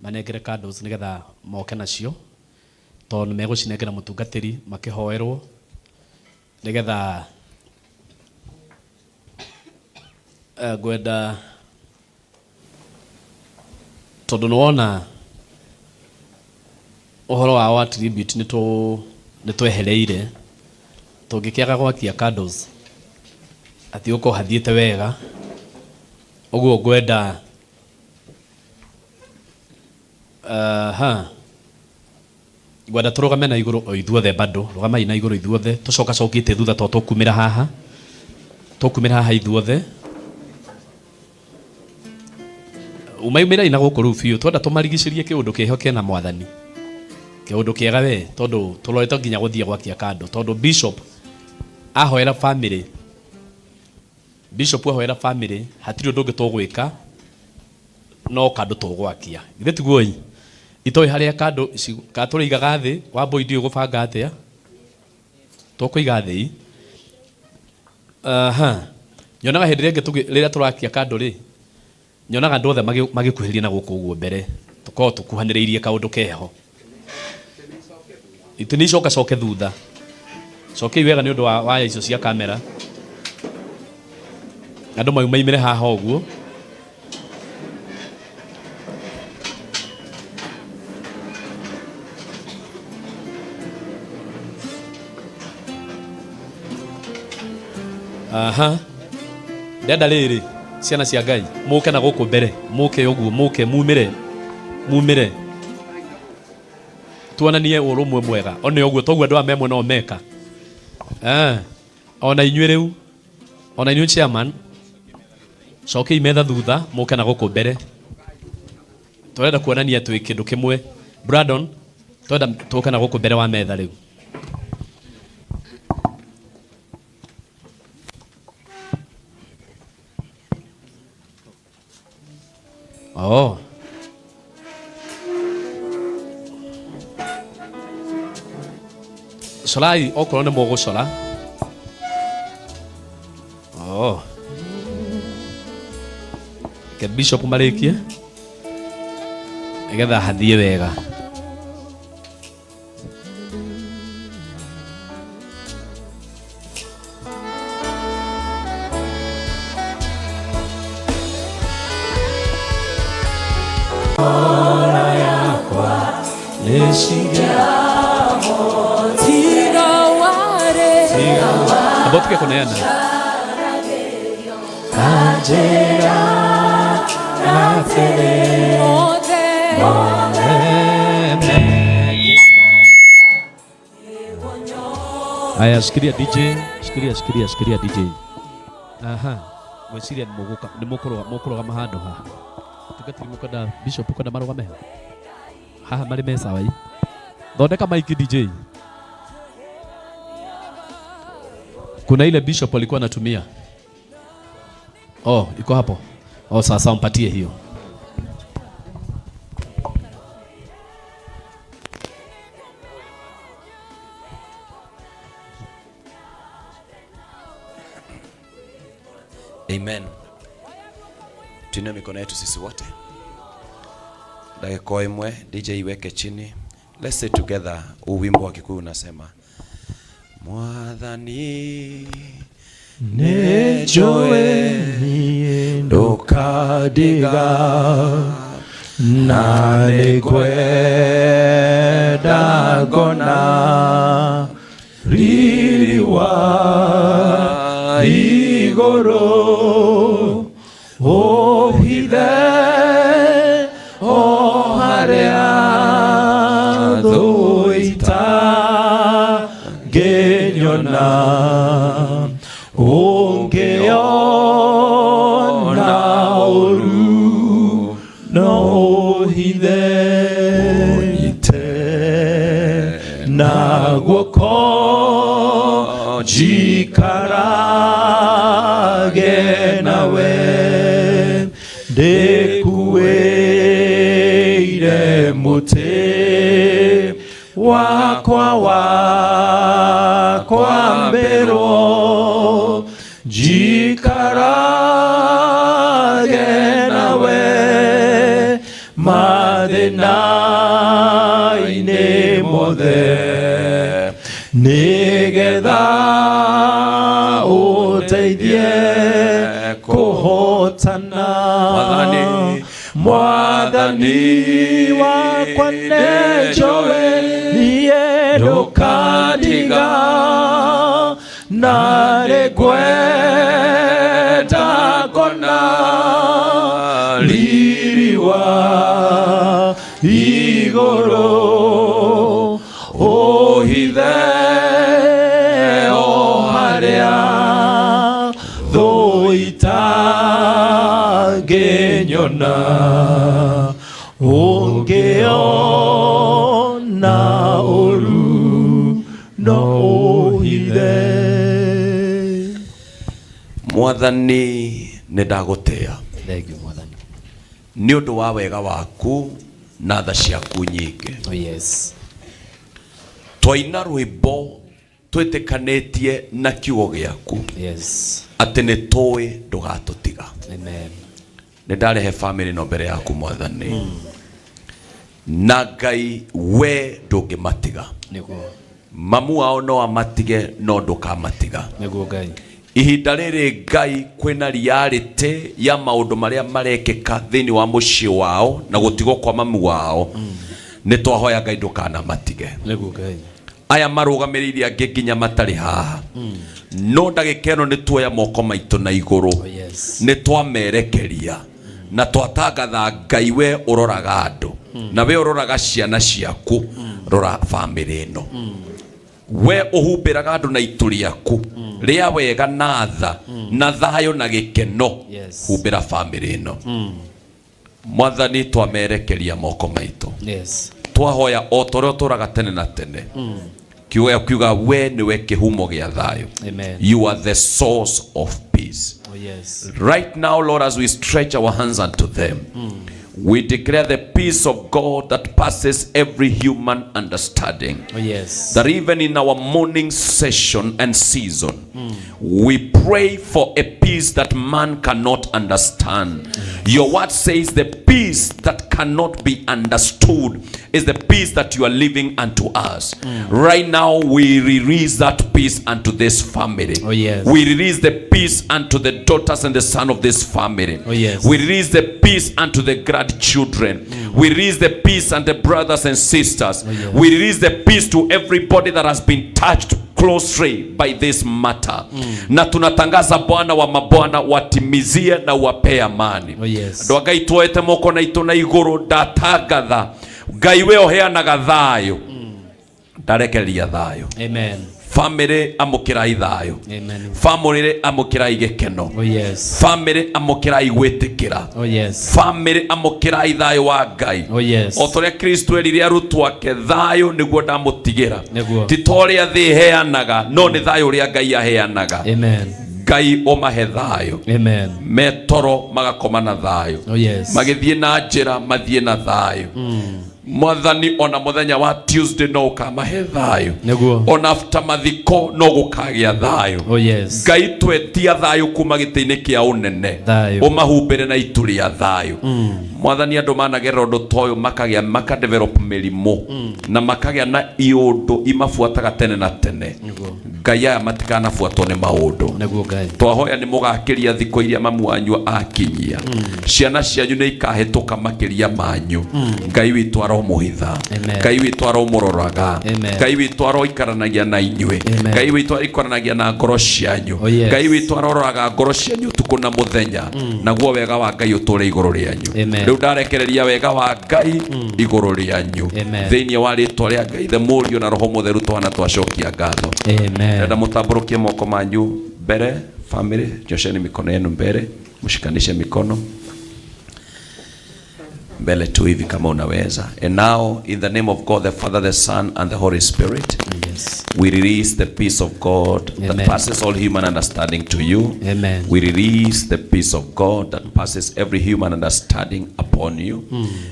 Manengere candles nĩgetha moke nacio tondũ nĩ megũcinengera mũtungatĩri makĩhoerwo nĩgetha ngwenda tondũ nĩ wona ũhoro wa wa tribute nĩ tũ nĩ twehereire tũngĩkĩaga gwakia candles hatigũkorwo hathiĩte wega ũguo ngwenda Aha. Ngwenda tũrũgame na igũrũ o ithuothe bado, rũgamai na igũrũ ithuothe, tũcokacokete thutha to tũkumĩra haha, tũkumĩra haha ithuothe. Umaumĩrai na gũkũ rĩu biũ, twenda tũmarigicĩrie kĩũndũ kĩho kĩna mwathani, kĩũndũ kĩega we, tondũ tũrorete nginya gũthiĩ gwakia kando, tondũ bishop ahoera family, bishop ahoera family, hatirĩ ũndũ ũngĩ tũgwĩka no kandũ tũgwakia. Githĩ tiguo ĩ? Itoĩ harĩa kandũ kana tũrĩigaga thĩ, Wambũi ndiũĩ gũbanga atĩa, tũkũiga thĩ ĩ. Aha. Nyonaga hĩndĩ ĩrĩa ĩngĩ rĩrĩa tũrakia kandũ rĩ, nyonaga andũ othe magĩkuhĩrĩria na gũkũ ũguo mbere, tũkoragwo tũkuhanĩrĩirie kaũndũ keho. Itĩ nĩ icokacoke thutha. Cokiai wega nĩ ũndũ wa waya icio cia kamera. Andũ maumaimĩre haha ũguo. Aha. Ndenda rĩrĩ ciana cia Ngai mũke na gũkũ mbere mũke ũguo mũke mumĩre mumĩre tuonanie ũrũmwe mwega one ũguo toguo andũ aya me mwena ũyũ meka. Eh, ona inyuĩ rĩu ona inyuĩ chairman cokiai metha thutha mũke na gũkũ mbere tũrenda kuonania twĩ kĩndũ kĩmwe. Brandon tũrenda tũke na gũkũ mbere wa metha rĩu. Oh. Corai okorwo nĩ mũgũcora. Oh. Ke bishop marĩkie nĩgetha hathiĩ wega. Amba ũtige kũneana. Aya, shikilia DJ, shikilia, shikilia, shikilia DJ. Aha. Ngwĩciria nĩ mũgũka nĩ mũkũrũga mũkũrũgama handũ haha. Tungatĩri mũkwenda bishop ũkwenda marũgame ha? Haha marĩ me sawa ii. Thondeka mic DJ. Kuna ile bishop alikuwa anatumia. Oh, iko hapo. Oh, sasa mpatie hiyo. Amen. Tuinue mikono yetu sisi wote. Dakika imwe DJ iweke chini. Let's say together huu wimbo wa Kikuyu unasema Mwathani Nĩnjũĩ ndũkandiga na nĩngwenda ngona riri wa igũrũ ũhithe o harĩa thũ itangĩnyona ũngĩona ũru no ũhithe ũnyite na guoko njikarage nawe ndĩkuĩire mũtĩ wakwa wa kwambĩrwo njikarage nawe mathĩna. Mathĩna-inĩ mothe nĩgetha ũteithie kũhotana. Mwathani. Mwathani wakwa nĩnjũĩ niĩ ndũkandiga na nĩngwenda kuona riri wa igũrũ ũhithe o harĩa thũ itangĩnyona ũngĩona ũru no ũhithe. Mwathani nĩ ndagũtĩa Thank you, Mwathani. nĩ ũndũ wa wega waku na tha ciaku nyingĩ. Oh yes. Twaina rwĩmbo twĩtĩkanĩtie na kiugo gĩaku Yes. atĩ nĩ tũĩ ndũgatũtiga. Amen. Nĩ ndarehe family ĩno mbere yaku Mwathani, na Ngai we ndũngĩmatiga. Nĩguo. Mamu wao no amatige no ndũkamatiga. Nĩguo Ngai. Ihinda rĩrĩ Ngai kwĩna reality ya maũndũ marĩa marekĩka thĩinĩ wa mũciĩ wao na gũtigwo kwa mamu wao, nĩ twahoya Ngai ndũkanamatige. Nĩguo Ngai. Aya marũgamĩrĩire angĩ nginya matarĩ haha, no ndagĩka ĩno nĩ tuoya moko maitũ na igũrũ. Oh yes. Nĩ twamerekeria na twatangatha Ngai we ũroraga andũ na we ũroraga ciana ciaku, rora bamĩrĩ ĩno, we ũhumbĩraga andũ na itu rĩaku rĩa wega na tha na thayũ na gĩkeno. Yes. Humbĩra bamĩrĩ ĩno Mwathani, twamerekeria moko maitũ. Yes. Twahoya o ta ũrĩa ũtũraga tene na tene, kiuga kiuga we nĩwe kĩhumo gĩa thayũ. Amen. You are the source of peace. Oh yes. Right now, Lord, as we stretch our hands unto them, we declare the peace of God that passes every human understanding. Oh yes. That even in our morning session and season, we pray for a peace that man cannot understand. Your word says the peace that cannot be understood is the peace that you are leaving unto us. Right now, we release that peace unto this family. Oh, yes. We release the peace unto the daughters and the son of this family. Oh, yes. We release the peace unto the grandchildren. We release the peace unto the brothers and sisters. Oh, yes. We release the peace to everybody that has been touched closely by this matter. Na tunatangaza Bwana wa mabwana watimizie na uwapee amani. Oh, yes. Andũ a Ngai tuoete moko na itũ na igũrũ, ndatangatha Ngai we ũheanaga thayũ, ndarekereria thayũ. Amen. Family amũkĩrai thayũ. Amen. Family amũkĩrai gĩkeno. Oh yes. Family amũkĩrai gwĩtĩkĩra. Oh yes. Family amũkĩrai thayũ wa Ngai. Oh yes. O ta ũrĩa Kristo erire arutwo ake, thayũ nĩguo ndamũtigĩra. Nĩguo. Ti ta ũrĩa thĩ ĩheanaga, no nĩ thayũ ũrĩa Ngai aheanaga. Amen. Ngai ũmahe thayũ. Amen. Metoro magakoma na thayũ. Oh yes. Magĩthiĩ na njĩra mathiĩ na thayũ. Mwathani ona mũthenya wa Tuesday no ũkamahe thayũ. Nĩguo. Ona after mathiko no gũkagĩa thayũ. Oh yes. Ngai twetia thayũ kuma gĩtĩ-inĩ kĩa ũnene. Thayũ. Ũmahumbĩre na itu rĩa thayũ. Mwathani andũ managerera ũndũ ta ũyũ makagĩa makadevelop mĩrimũ na makagĩa na iũndũ imabuataga tene na tene. Nĩguo. Ngai aya matikanabuatwo nĩ maũndũ. Nĩguo Ngai. Twahoya nĩ mũgakĩria thikũ iria mamu wanyu akinyia, ciana cianyu nĩ ikahĩtũka makĩria manyu. Ngai witũ aromũhitha. Amen. Ngai witũ aromũroraga. Amen. Ngai witũ aroikaranagia na inyuĩ. Amen. Ngai witũ aroikaranagia na ngoro cianyu. Oh, yes. Ngai witũ aroraga ngoro cianyu ũtukũ na mũthenya, naguo wega wa Ngai ũtũre igũrũ rĩanyu. Amen. Rĩu ndarekereria wega wa Ngai igũrũ rĩanyu. Amen. Thĩinĩ wa rĩtwa rĩa Ngai the Mũriũ na Roho Mũtheru twana twacokia ngatho. Amen. Ndenda mũtambũrũkie moko manyu mbere, family, nyosheni mikono yenu mbere, mshikanishe mikono mbele tu hivi kama unaweza. And now in the name of God the Father, the Son and the Holy Spirit, Yes. we release the peace of God Amen. that passes all human understanding to you. Amen. We release the peace of God that passes every human understanding upon you.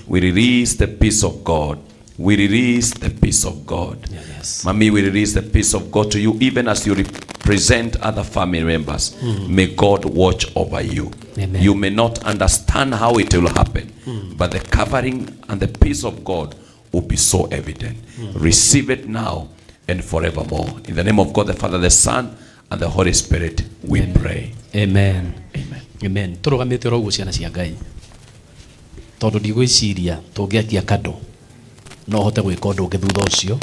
We release the peace of God. We release the peace of God. Yes. Mami, we release the peace of God to you even as you present other family members. May God watch over you. Amen. You may not understand how it will happen, but the covering and the peace of God will be so evident. Receive it now and forevermore. In the name of God, the Father, the Son, and the Holy Spirit, we pray. Amen. Amen. Amen. Tũrũgamĩte oro ũguo ciana cia Ngai, tondũ ndigwĩciria tũngĩakia kandũ no hote gwĩka ũndũ ũngĩ thutha ũcio,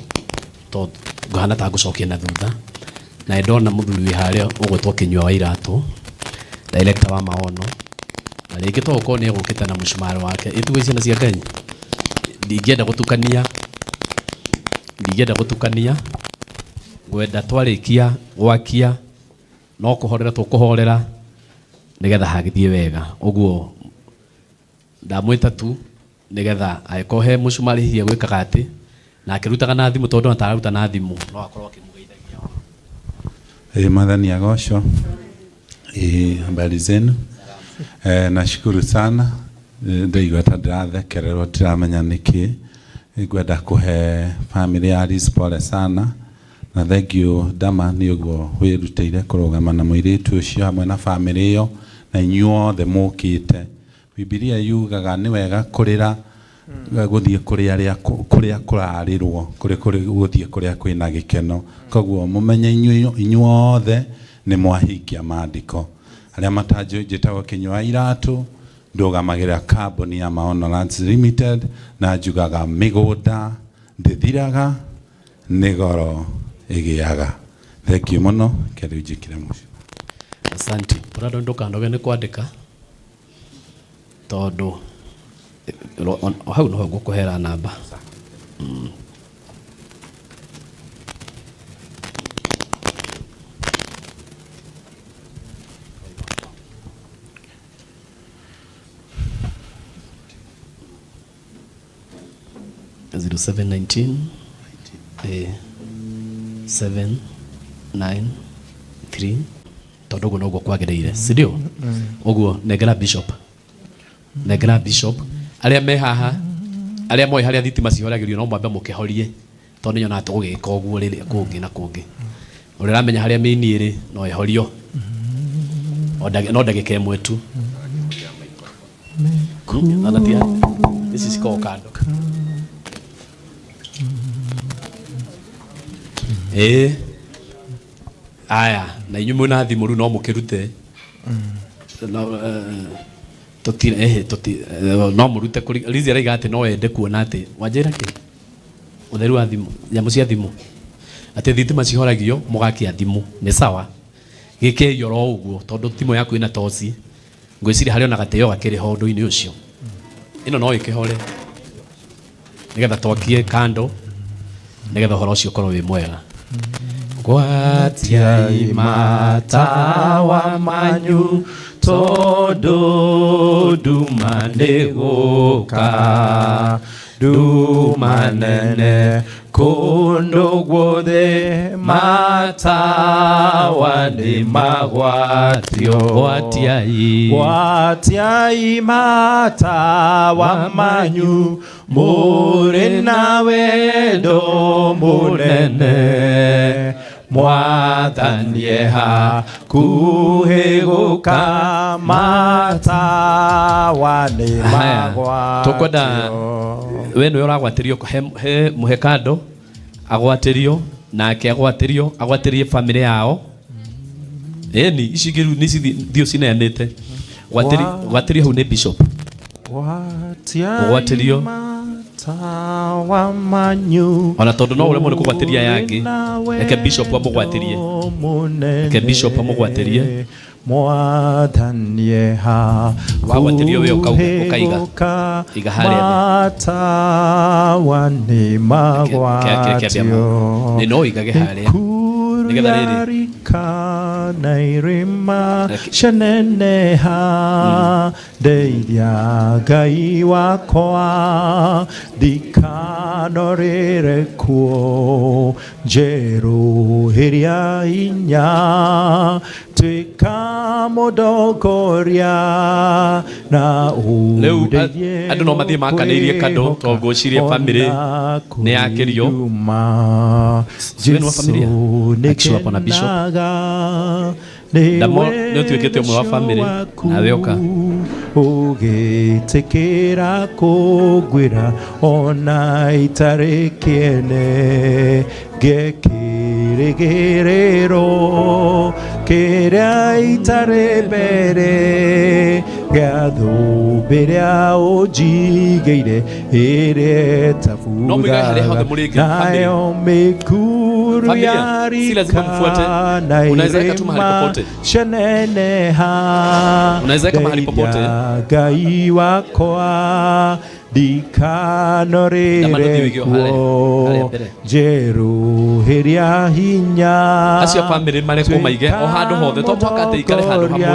tondũ ngũhana ta ngũcokia na thutha. Na ndona mũthuri wĩ harĩa ũgwĩtwo Kĩnyua wa Iratũ, director wa Maono, na rĩngĩ to gũkorwo nĩ egũkĩte na mũcumarĩ wake. Ĩtugo ciana cia Ngai, ndingĩenda gũtukania, ndingĩenda gũtukania, ngwenda twarĩkia gwakia no kũhorera tũkũhorera nĩgetha hagĩthiĩ wega. Ũguo ndamwĩta tu nĩgetha angĩkorwo he mũcumarĩ hihi egwĩkaga atĩ na akĩrutaga na thimũ, tondũ ona tararuta na thimũ no akorwo akĩmũgeithagia. Mwathani agocwo. Habari zenu? Nashukuru sana. Ndaigua ta ndĩrathekererwo, ndiramenya nĩkĩ. Ngwenda kũhe family ya Liz pole sana, na thank you Dama nĩ ũguo wĩrutĩire kũrũgama na mũirĩtu ũcio hamwe na family ĩyo na inyuothe mũkĩte. Bibilia yugaga nĩ wega kũrĩra gũthiĩ kũrĩa arĩa kũrĩa kũrarĩrwo kũrĩ kũrĩ gũthiĩ kũrĩa kwĩna gĩkeno. Koguo mũmenye inyuothe nĩ mwahingia maandĩko. Arĩa matanjũĩ, njĩtagwo Kĩnyua Iratũ, ndũgamagĩrĩra kambuni ya Maono Lands Limited, na njugaga mĩgũnda ndĩthiraga, nĩ goro ĩgĩaga. Thank you mũno, kĩrĩu njĩkĩre mũciĩ. Asante. Brado, ndũkanoge nĩ kwandĩka, tondũ hau noho ngũkũhera namba. 0719 793, tondũ ũguo noguo kwagĩrĩire, si ndio? Ũguo nengera bishop, nengera bishop. Arĩa me haha, arĩa moĩ harĩa thitima cihoragĩrio, no mwambe mũkĩhorie, tondũ nĩnyonaga tũgũgĩka ũguo rĩrĩa kũngĩ na kũngĩ. Ũrĩa ũramenya harĩa mĩini ĩrĩ no ĩhorio no ndagĩka ĩmwe tu. Ona ti ici cikoragwo kando. Ĩĩ, aya, na inyuĩ mwĩna thimũ rĩu no mũkĩrute. No, tũti tũti no mũrute kũri Lizzie araiga atĩ no ende kuona atĩ wanjĩra kĩ ũtheru wa thimũ, nyamũ cia thimũ, atĩ thitima cihoragio mũgakia thimũ. Nĩ sawa, gĩkei oro ũguo, tondũ thimũ yaku ĩna toci, ngwĩciria harĩ ona gatĩo gakĩrĩ ho ũndũ-inĩ ũcio. Ĩno no ĩkĩhore nĩgetha twakie kando, nĩgetha ũhoro ũcio ũkorwo wĩ mwega. Gwatiai matawa manyu, tondũ nduma nĩ gũka, nduma nene kũndũ guothe, matawa nĩ magwatio. Gwatiai. Gwatiai matawa manyu, mũrĩ na wendo mũnene, Mwathani e hakuhĩ gũka, matawa nĩ Haya, tũkwenda magwatio. We nĩwe ũragwatĩrio, he mũhe kando agwatĩrio, nake agwatĩrio, agwatĩrie family yao. Ĩni ici ingĩ rĩu nĩ thiũ cineanĩte. Gwatĩrio hau nĩ bishop. Gwatiai Gũgwatĩrio. matawa manyu, Ona tondũ no ũremwo nĩ kũgwatĩria yangĩ, reke bishop amũgwatĩrie. Reke bishop amũgwatĩrie. Mwathani e Wagwatĩrio we hakuhĩ ũkaiga. gũka, Iga harĩa thĩ. matawa nĩ magwatio. Nĩ no ũigage harĩa. Nĩgetha rĩrĩ. Kurarika na irĩma Reke- cianeneha, ndeithia Ngai wakwa, ndikanorĩre kuo, njerũhĩria hinya, tuĩka Mũndongoria na Rĩu ũndeithie andũ no mathiĩ makanĩirie kandũ gũkwĩhoka tondũ ngwĩciria family ona nĩ yakĩrio. kũrĩ nduma. Wewe ni wa familia? Jesũ Hakikisha hapo na bishop. nĩkenaga nĩ Ndamo nĩ ũtuĩkĩte ũmwe wa wendo family, waku. nawe ũka. Ũgĩtĩkĩra kũngwĩra ona itarĩ kĩene ngekĩrĩgĩrĩro kĩrĩa itarĩ mbere gĩa thũmbĩ ĩrĩa ũnjigĩire ĩrĩa No mũigae harĩa hothe ĩtabuthaga mũrĩ family. nayo mĩkuru Familia, ya si lazima mfuate. rika na Unaweza weka tu mahali irĩma popote. cianeneha Unaweza weka mahali popote. Ndeithia Ngai wakwa Ndama ndikanorĩre ndũthiĩ wĩige o harĩa- kuo harĩa mbere. njerũhĩria hinya Acio a family marekwo maige o handũ hothe to mũhaka atĩ ikare handũ hamwe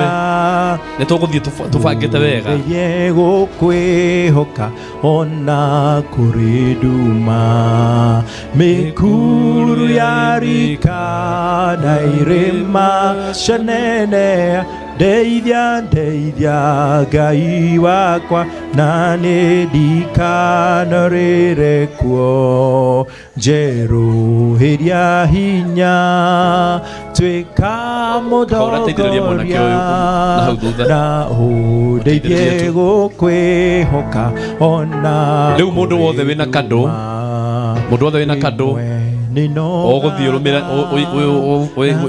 nĩ tũgũthiĩ tũbangĩte wega. Ndeithie gũkwĩhoka ona kũrĩ nduma mĩkuru ya rika na irĩma cianene ndeithia ndeithia Ngai wakwa na nĩ ndikanorĩre kuo njerũhĩria hinya tuĩka Kaũra teithĩrĩria mwanake ũyũ na hau thutha. mũndongoria na ũndeithie gũkwĩhoka ona Rĩu mũndũ wothe wĩna kandũ, mũndũ wothe wĩna kandũ ũgũthiĩ ũrũmĩre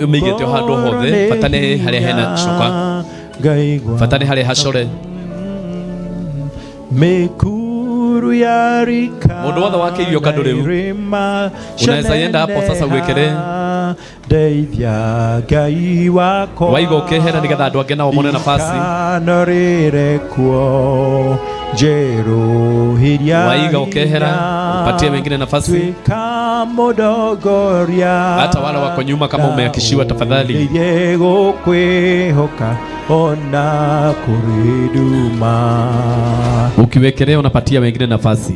ũmĩigĩte o handũ hothe bata nĩ harĩa hena coka bata nĩ harĩa hacore mĩkuru ya rika Mũndũ wothe wakĩirio kandũ rĩu, irĩma unaweza yenda hapo sasa uwekere. ndeithia Ngai wakwa Waiga ũkehera nĩgetha andũ angĩ nao mone nafasi. Ndikanorĩre kuo njerũhĩria Waiga ũkehera, hinya. upatie wengine nafasi. Tuĩka mũndongoria Hata wale wako nyuma kama na umeakishiwa tafadhali. ũndeithie gũkwĩhoka ona kũrĩ nduma Ukiwekelea unapatia wengine nafasi.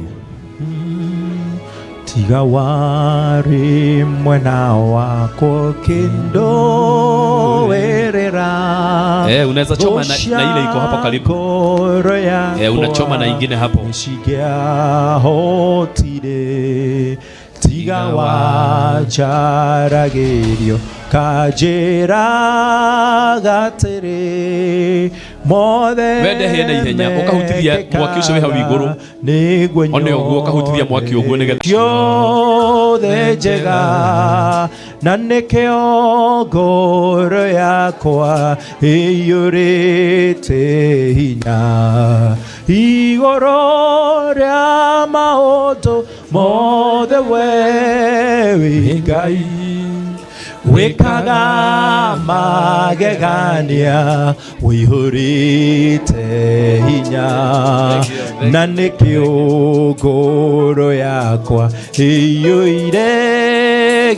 Tiga warĩ mwena wakwa ũkĩndũĩrĩra Unaweza choma na ile iko hapo karibu. Ngoro yakwa Unachoma na ingine hapo. nĩcingĩahotire tiga wanjaragĩrio kanjĩraga atĩrĩ mothe Wende hĩe na ihenya, ũkahutithia mwaki ũcio wĩ hau igũrũ. nĩguo One ũguo ũkahutithia mwaki ũguo nĩgetha ciothe njega na nĩkĩo ngoro yakwa ĩiyũrĩte hinya igũrũ rĩa maũndũ mothe we wĩ Ngai wĩkaga magegania wĩihũrĩte hinya na nĩkĩo ngoro yakwa ĩiyũire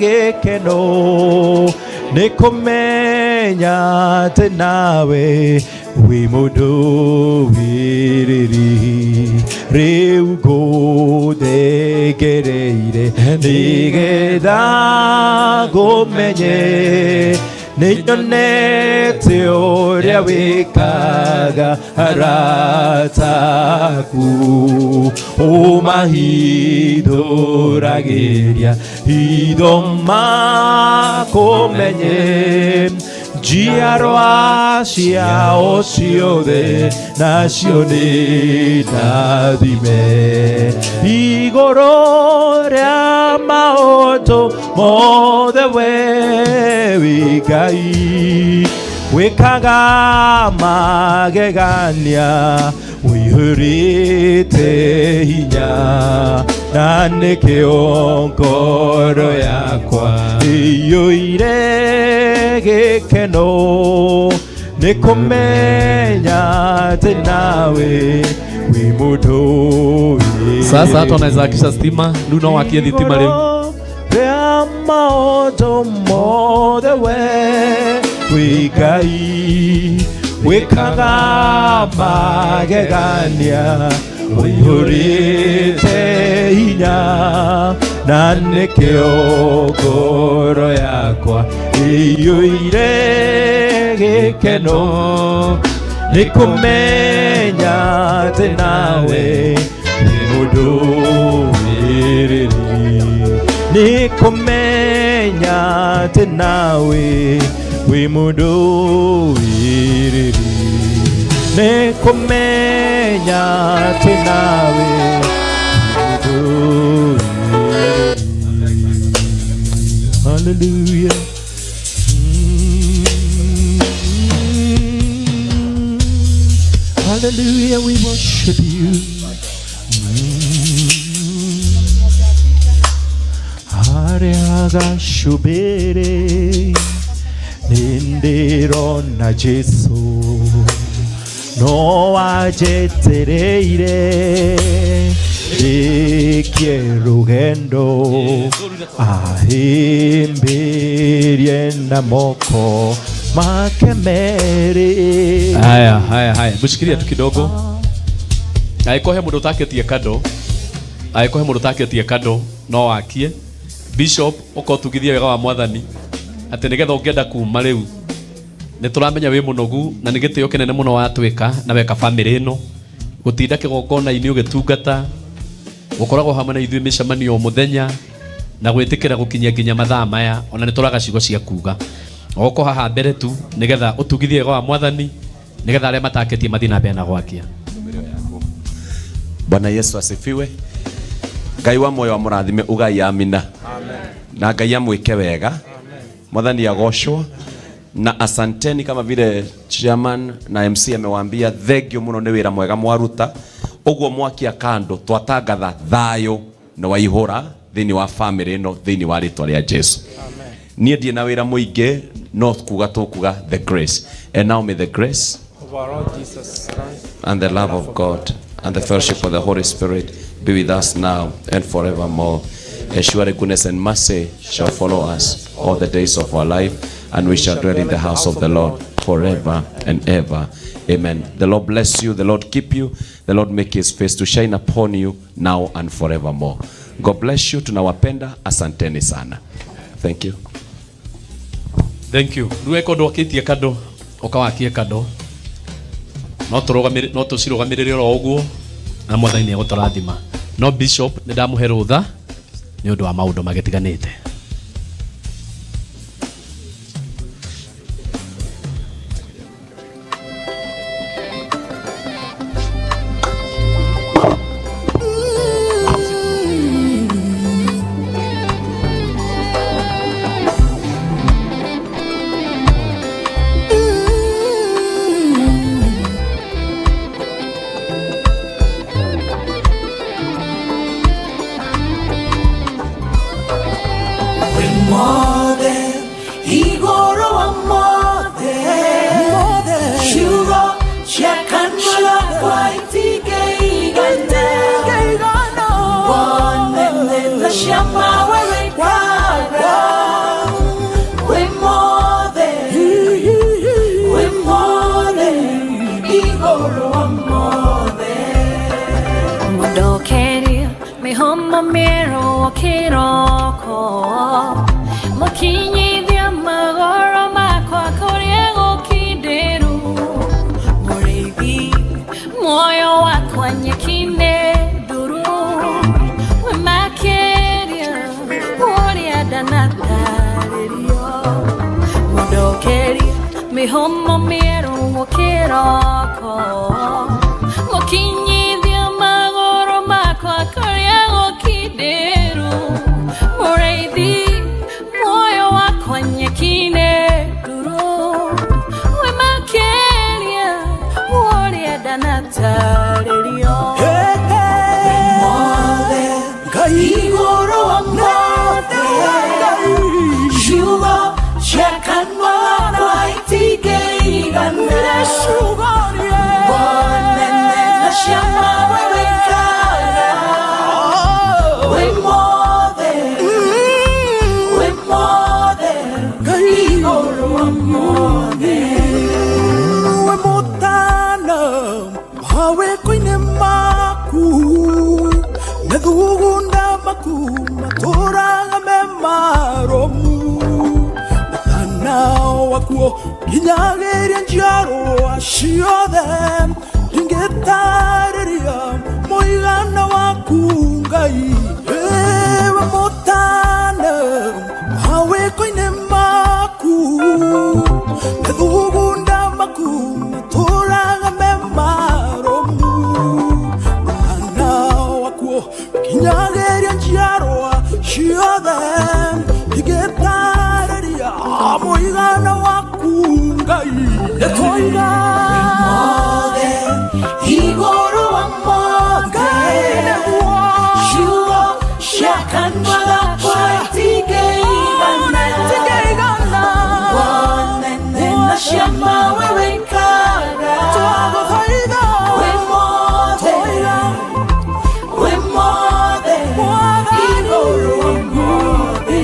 gĩkeno nĩ kũmenya atĩ nawe wĩ mũndũ wĩrĩri rĩu ngũthengereire nĩgetha ngũmenye nĩnyonete ũrĩa wĩkaga arata aku ũmahithũragĩria hitho makũmenye njiarwa ciao ciothe nacio nĩ ndathime igũrũ rĩa maũndũ mothe we wĩ Ngai wĩkaga magegania wĩihũrĩte hinya na nĩkĩo ngoro yakwa ĩiyũire gĩkeno nĩ kũmenya atĩ nawe wĩ mũndũ wĩ Sasa hata unaweza akisha stima, rĩu no wakie thitima rĩu. Rĩa maũndũ mothe we wĩ Ngai wĩkaga magegania ũiyũrĩte hinya na nĩkĩo ngoro yakwa ĩiyũire Gĩkeno nĩ kũmenya atĩ nawe wĩ mũndũmĩrĩri, nĩ kũmenya atĩ nawe wĩ mũndũmĩrĩri, nĩ kũmenya atĩ nawe wĩ mũndũmĩrĩri. Hallelujah. Hallelujah, we worship you. Harĩa gacũmbĩrĩ nĩndĩrona Jesũ no anjetereire ndĩkie rũgendo ahĩmbĩrie na moko make merĩ. Haya, haya, haya, mshikilia tu kidogo. Angĩkorwo he mũndũ ũtakĩtie kando, angĩkorwo he mũndũ ũtakĩtie kando no wakie. Bishop, ũka ũtugithie wega wa mwathani atĩ nĩgetha ũngĩenda kuma rĩu nĩ tũramenya wĩ mũnogu na nĩ gĩtĩo kĩnene mũno watwĩka na weka famĩlĩ ĩno gũtinda kĩgongona-inĩ ũgĩtungata, gũkoragwo hamwe na ithuĩ mĩcemanio o mũthenya na gwĩtĩkĩra gũkinyia nginya mathaa maya, ona nĩ tũraga ciugo cia kuga. Oko haha mbere tu nĩgetha ũtugithie wega wa mwathani nĩgetha arĩa matakĩtie mathiĩ na mbere na gwakia. Bwana Yesu asifiwe. Ngai wa moyo amũrathime, ugai amina. Na Ngai amwĩke wega. Mwathani agocwo. Na asanteni kama vile chairman na MC amewaambia, thengio muno nĩ wĩra mwega mwaruta. Ũguo mwakia kando twatangatha thayũ na waihũra thĩinĩ wa family ĩno thĩinĩ wa rĩtwa rĩa Jesu. Niĩ ndirĩ na wĩra mũingĩ no kuga tũkuga the grace. And now may the grace of our Lord Jesus Christ and the love of God and the fellowship of the Holy Spirit be with us now and forevermore. And surely goodness and mercy shall follow us all the days of our life, and we shall dwell in the house of the Lord forever and ever. Amen. The Lord bless you, the Lord keep you, the Lord make his face to shine upon you now and forevermore. God bless you. Tunawapenda, asanteni sana. Thank you. Thank you. Rĩu eko ndwakitie kando, ũkawakie kando. No tũrũgamĩrĩre, no tũcirũgamĩrĩre oro ũguo na mwathani nĩ egũtũrathima. No bishop nĩ ndamũhe rũtha nĩ ũndũ wa maũndũ magĩtiganĩte. Mũndokeria mĩhũmũ mĩerũ kĩroko, mũkinyithia magũrũ makwa kũrĩa gũkindĩru, mũrĩithi muoyo wakwa nyeki-inĩ nduru, wĩ makĩria ũrĩa ndanatarĩrio. Mũndokeria mĩhũmũ mĩerũ kĩroko, mũkinyithia magũrũ makwa kũrĩa gũkindĩru, mũrĩithi muoyo wakwa nyeki-inĩ nduru, wĩ makĩria ũrĩa ndanatarĩrio. Igũrũ wa mothe, ciugo cia kanua gakwa itingĩigana. Wonene na ciama we wĩkaga, wĩ mothe, wĩ mothe, igũrũ wa mothe. We mũtana mawĩko-inĩ maku, methugunda maku matũraga me marũmu. Mũtana Mũigana wakuo nginyagĩria njiarwa ciothe ndingĩtarĩria mũigana waku Ngai wĩ mũtana mawĩko-inĩ maku methugunda maku matũraga me marũmu mũigana wakuo nginyagĩria njiarwa ciothe ndingĩtarĩria mũigana waku Ngai nĩtwoiga Mothe igũrũ wa mothe ciugo cia kanua gakwa itingĩigana wonene na ciama we wĩkaga Twagũthaitha wĩ mothe wĩ mothe igũrũ wa mothe.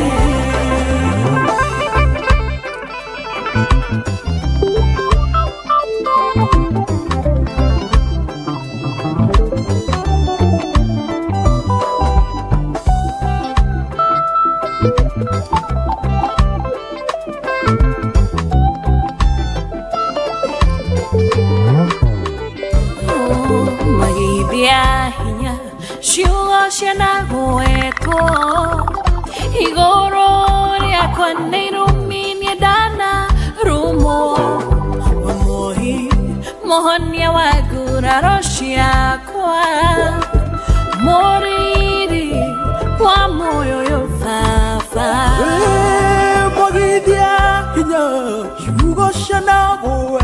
Magithia hinya ciugo cianagwetwo igũrũ rĩakwa nĩ irumi niĩ ndanarumwo Mũhi mũhonia wa nguraro ciakwa mũriri wa muoyo ũyũ baba. Mwagithia hinya ciugo cianagwetwo